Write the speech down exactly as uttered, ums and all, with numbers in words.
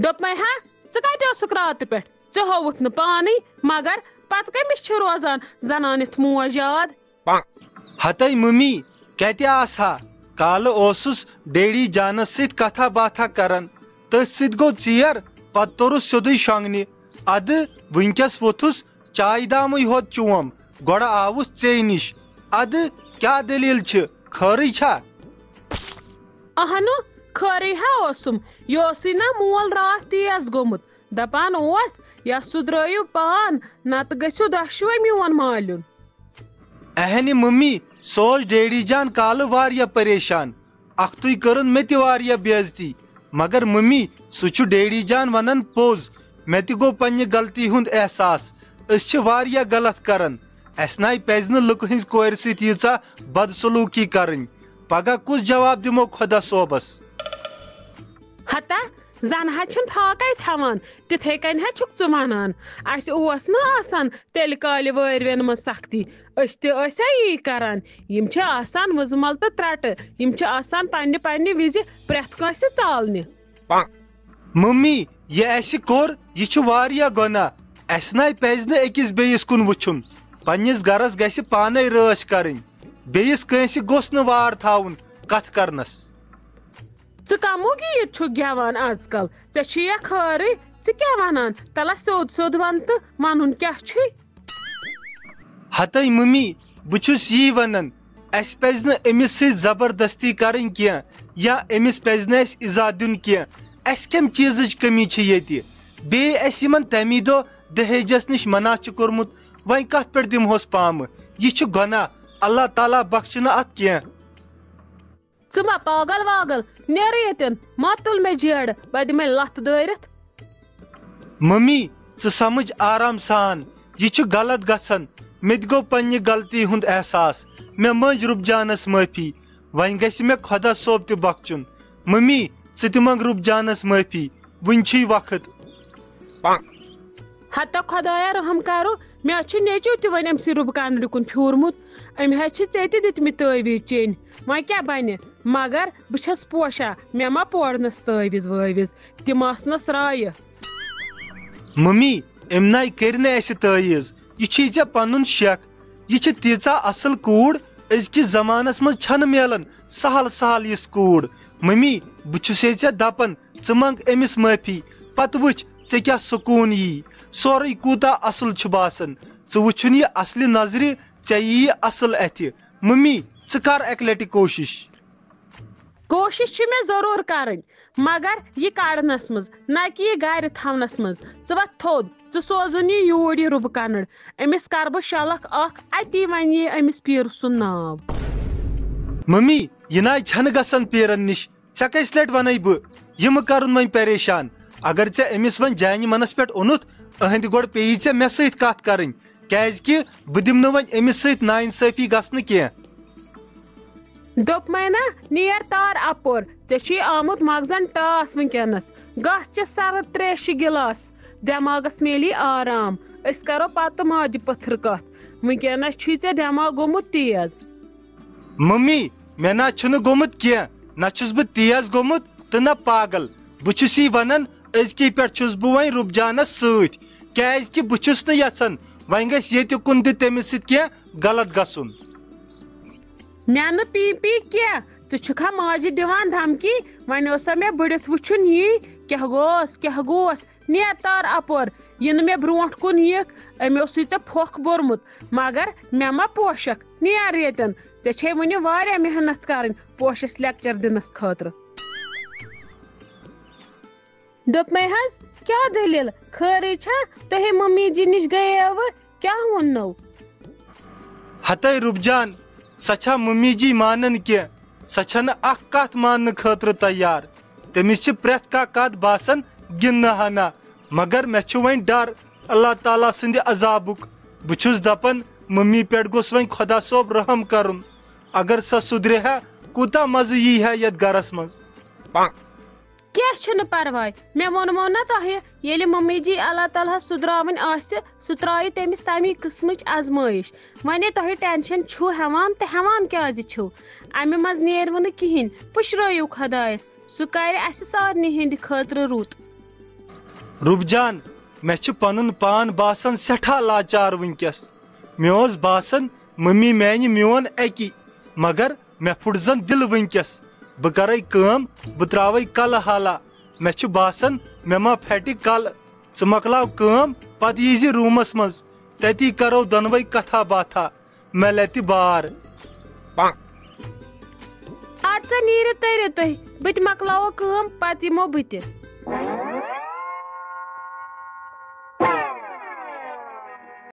دوٚپمَے ہا، ژٕ کَتہِ اوسُکھ راتہٕ پٮ۪ٹھ؟ ژےٚ ہووُتھ نہٕ پانٕے، مگر پتہٕ کٔمِس چھِ روزان زنانہِ یِتھ موج یاد؟ ہتَے ممی، کتہِ آسہٕ ہا؟ کالہٕ اوسُس ڈیڈی جانس سۭتۍ کتھا باتھا کران، تٔتھۍ سۭتۍ گوٚو ژیر، پتہٕ توٚرُس سیوٚدُے شۄنٛگنہِ۔ ادٕ وٕنکیٚس ووٚتھُس چایہِ دامٕے ہوت چوم، گۄڈٕ آوُس ژے نِش۔ ادٕ کیٛاہ دٔلیٖل چھِ؟ خٲرٕے چھا؟ اہنُ، خٲرٕے ہا اوسُم۔ یہِ اوسُے نا مول راتھ تیز گوٚمُت، دپان اوس، یا سُدرٲیِو پان، نتہٕ گٔژھِو دۄشوے میون مالیُن۔ اہنہِ ممی، سُہ اوس ڈیڈی جان کالہٕ واریاہ پریشان۔ اکھتُے کٔرٕن مےٚ تہِ واریاہ بے عزتی۔ مگر ممی، سُہ چھُ ڈیڈی جان ونان پوٚز۔ مےٚ تہِ گوٚو پننہِ غلطی ہُنٛد احساس۔ أسۍ چھِ واریاہ غلط کران۔ اسہِ ناے پزِ نہٕ لُکہٕ ہٕنٛزِ کورِ سۭتۍ ییٖژاہ بدسلوٗکی کرٕنۍ۔ پگاہ کُس جواب دِمو خۄدا صٲبس؟ ہتا، زن حظ چھِن فاقے تھاوان، تِتھے کٔنۍ حظ چھُکھ ژٕ ونان۔ اسہِ اوس نہٕ آسان تیٚلہِ کالہِ وٲرۍوٮ۪ن منٛز سختی، أسۍ تہِ ٲسیا یی کران؟ یِم چھِ آسان وٕزمل تہٕ ترٛٹہٕ، یِم چھِ آسان پننہِ پننہِ وِزِ پرٛٮ۪تھ کٲنٛسہِ ژالنہِ۔ ممی، یہِ اسہِ کوٚر، یہِ چھُ واریاہ گۄناہ۔ اسہِ ناے پزِ نہٕ أکِس بیٚیِس کُن وٕچھُن۔ پننِس گرس گژھِ پانے رٲچھ کرٕنۍ۔ بیٚیِس کٲنٛسہِ گوٚژھ نہٕ وار تھاوُن کتھ کرنس۔ ژٕ کمُک گیٖت چھُکھ گٮ۪وان از کل؟ ژےٚ چھُیا خٲرٕے؟ ژٕ کیٛاہ ونان؟ تلہ سیوٚد سیوٚد ون تہٕ، ونُن کیٛاہ چھُے؟ ہتَے ممی، بہٕ چھُس یی ونان، اسہِ پزِ نہٕ أمِس سۭتۍ زبردستی کرٕنۍ کینٛہہ یا أمِس پزِ نہٕ اسہِ ایزا دیُن کینٛہہ۔ اسہِ کمہِ چیٖزٕچ کٔمی چھِ ییٚتہِ؟ بیٚیہِ اسہِ یِمن تمی دۄہ دہیجس نِش منع چھُ کوٚرمُت، وۄنۍ کتھ پٮ۪ٹھ دِمہوس پامہٕ؟ یہِ چھُ گۄناہ، اللہ تعالیٰ بخشہِ نہٕ اتھ کینٛہہ۔ ژٕ ما پاگل واگل؟ نیرٕ ییٚتٮ۪ن، ما تُل مےٚ جیڑٕ، بہٕ دِمے لتھ دٲرِتھ۔ ممی، ژٕ سمجھ آرام سان، یہِ چھُ غلط گژھان۔ مےٚ تہِ گوٚو پننہِ غلطی ہُنٛد احساس۔ مےٚ مٔنٛج رُبجانس معٲفی۔ وۄنۍ گژھِ مےٚ خۄدا صٲب تہِ بخچُن۔ ممی، ژٕ تہِ منٛگ رُبجانس معٲفی، وُنہِ چھُے وقت۔ ہتا خۄدایا رحم کرو، مےٚ چھُ نیٚچو تہِ وۄنۍ أمۍ سٕے رُبہٕ کنرِ کُن پھیوٗرمُت۔ أمۍ حظ چھِ ژےٚ تہِ دِتمٕتۍ تٲویٖز چیٚنۍ، وۄنۍ کیٛاہ بنہِ؟ مگر بہٕ چھَس پوشان، مےٚ ما پورنَس تٲویٖز وٲویٖز، تِم آسنَس رایہِ۔ ممی، أمۍ ناے کٔرۍ نہٕ اَسہِ تٲویٖز، یہِ چھُے ژےٚ پنُن شیخ۔ یہِ چھِ تیٖژاہ اصل کوٗر، أزکِس زمانس منٛز چھنہٕ میلان سہل سہل یِژھ کوٗر۔ ممی، بہٕ چھُسے ژےٚ دپان، ژٕ منٛگ أمِس معٲفی، پتہٕ وٕچھ ژےٚ کیٛاہ سکوٗن یی۔ سورُے کوٗتاہ اصل چھُ باسان۔ ژٕ وٕچھُن یہِ اصلہِ نظرِ، ژےٚ ییہِ اصل اتھِ۔ ممی، ژٕ کر اکہِ لٹہِ کوٗشش۔ کوٗشش چھِ مےٚ ضروٗر کرٕنۍ، مگر یہِ کڑنس منٛز، نہ کہِ یہِ گرِ تھاونس منٛز۔ ژٕ وۄتھ تھوٚد، ژٕ سوزُن یہِ یوٗرۍ یہِ رُبہٕ کنٕر۔ أمِس کرٕ بہٕ شلکھ اکھ، اتی ونہِ یہِ أمِس پیٖرٕ سُنٛد ناو۔ ممی، یہِ ناے چھنہٕ گژھان پیٖرن نِش۔ ژےٚ کٔژِ لٹہِ ونَے بہٕ، یہِ مہٕ کرُن وۄنۍ پریشان۔ اگر ژےٚ أمِس وۄنۍ جانہِ منس پٮ۪ٹھ اوٚنُتھ، أہنٛدِ گۄڈٕ پیٚیی ژےٚ مےٚ سۭتۍ کتھ کرٕنۍ۔ کیازِ کہِ بہٕ دِمہٕ نہٕ وۄنۍ أمِس سۭتۍ ناانصٲفی گژھنہٕ کینٛہہ۔ دوٚپمَے نا، نیر تار اپور، ژےٚ چھُے آمُت مغزن ٹاس وٕنکیٚنس۔ گژھ چےٚ سرد تریشہِ گلاس، دٮ۪ماغس میلی آرام۔ أسۍ کرو پتہٕ ماجہِ پٔتھر کتھ۔ وٕنکیٚنس چھُے ژےٚ دٮ۪ماغ گوٚمُت تیز۔ ممی، مےٚ نہ چھُنہٕ گوٚمُت کینٛہہ، نہ چھُس بہٕ تیز گوٚمُت تہٕ نہ پاگل۔ بہٕ چھُس یی ونان، أزکی پٮ۪ٹھ چھُس بہٕ وۄنۍ رُبجانس سۭتۍ، کیازِ کہِ بہٕ چھُس نہٕ یژھان وۄنۍ گژھِ ییٚتہِ کُن تہِ تٔمِس سۭتۍ کینٛہہ غلط گژھُن۔ مےٚ نہٕ پی پی کینٛہہ، ژٕ چھُکھا ماجہِ دِوان دھمکی؟ وۄنۍ اوسا مےٚ بٔڑِتھ وٕچھُن یی، کیٛاہ گوس، کیٛاہ گوس؟ نیر تار اپور، یہِ نہٕ مےٚ برونٛٹھ کُن یِکھ، أمۍ اوسُے ژےٚ پھۄکھ بوٚرمُت، مگر مےٚ ما پوشکھ؟ نیر ییٚتٮ۪ن، ژےٚ چھے وُنہِ واریاہ محنت کرٕنۍ پوشس لیکچر دِنس خٲطرٕ۔ دوٚپمَے حظ، کیٛاہ دٔلیٖل؟ خٲرٕے چھا؟ تُہۍ مٔمی جی نِش گٔیوٕ، کیٛاہ ووٚننو؟ ہتے رُبجان، سۄ چھا مٔمی جی مانان کینٛہہ؟ سۄ چھنہٕ اکھ کتھ ماننہٕ خٲطرٕ تیار۔ تٔمِس چھِ پرٛٮ۪تھ کانٛہہ کتھ باسان گِنٛدنہٕ ہنا، مگر مےٚ چھُ وۄنۍ ڈر اللہ تعالیٰ سٕنٛدِ عذابُک۔ بہٕ چھُس دپان، مٔمی پٮ۪ٹھ گوٚژھ وۄنۍ خۄدا صٲب رحم کرُن۔ اگر سۄ سُدرِ ہا، کوٗتاہ مزٕ یی ہا یتھ گرس منٛز۔ کینٛہہ چھُنہٕ پرواے، مےٚ ووٚنمو نا تۄہہِ، ییٚلہِ مٔمی جی اللہ تعالیٰ ہس سُدراوٕنۍ آسہِ، سُہ ترٛایہِ تٔمِس تَمی قٕسمٕچ آزمٲیِش۔ وۄنۍ تۄہہِ ٹینشن چھُو ہٮ۪وان تہٕ ہٮ۪وان کیٛازِ چھِو؟ اَمہِ منٛز نیرِوٕ نہٕ کِہیٖنۍ، پُشرٲیِو خۄدایس، سُہ کرِ اَسہِ سارنٕے ہِنٛدِ خٲطرٕ رُت۔ رُبجان، مےٚ چھُ پنُن پان باسان سٮ۪ٹھاہ لاچار وٕنکیٚس۔ مےٚ اوس باسان مٔمی میانہِ میون اکی، مگر مےٚ پھُٹ زن دِل وٕنکیٚس۔ بہٕ کرے کٲم، بہٕ تراوے کلہٕ حالہ۔ مےٚ چھُ باسان مےٚ ما پھٹہِ کلہٕ۔ ژٕ مۄکلاو کٲم، پتہٕ ییٖزِ روٗمس منٛز، تتی کرو دۄنوے کتھا باتھا۔ مےٚ لتہِ بار۔ اَدٕ سا نیٖرِو تٔرِو تُہۍ، بہٕ تہِ مۄکلاوو کٲم، پتہٕ یِمو بہٕ تہِ۔